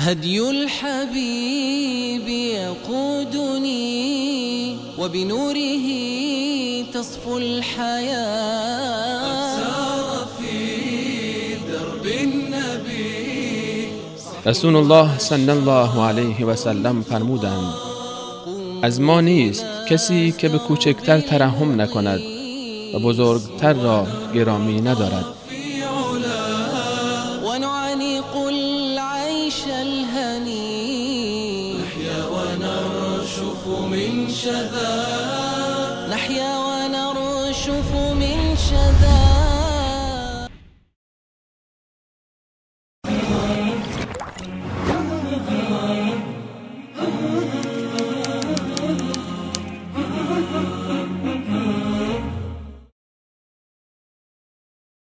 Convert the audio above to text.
هدي الحبيب يقودني وبنوره تصفو الحياة. قد سار في درب النبي. رسول الله صلی الله علیه و سلم فرمودند: از ما نیست کسی که به کوچکتر ترحم نکند و بزرگتر را گرامی ندارد. في علاه ونعانق العيش الهني. نحيا ونرشف من شذاه.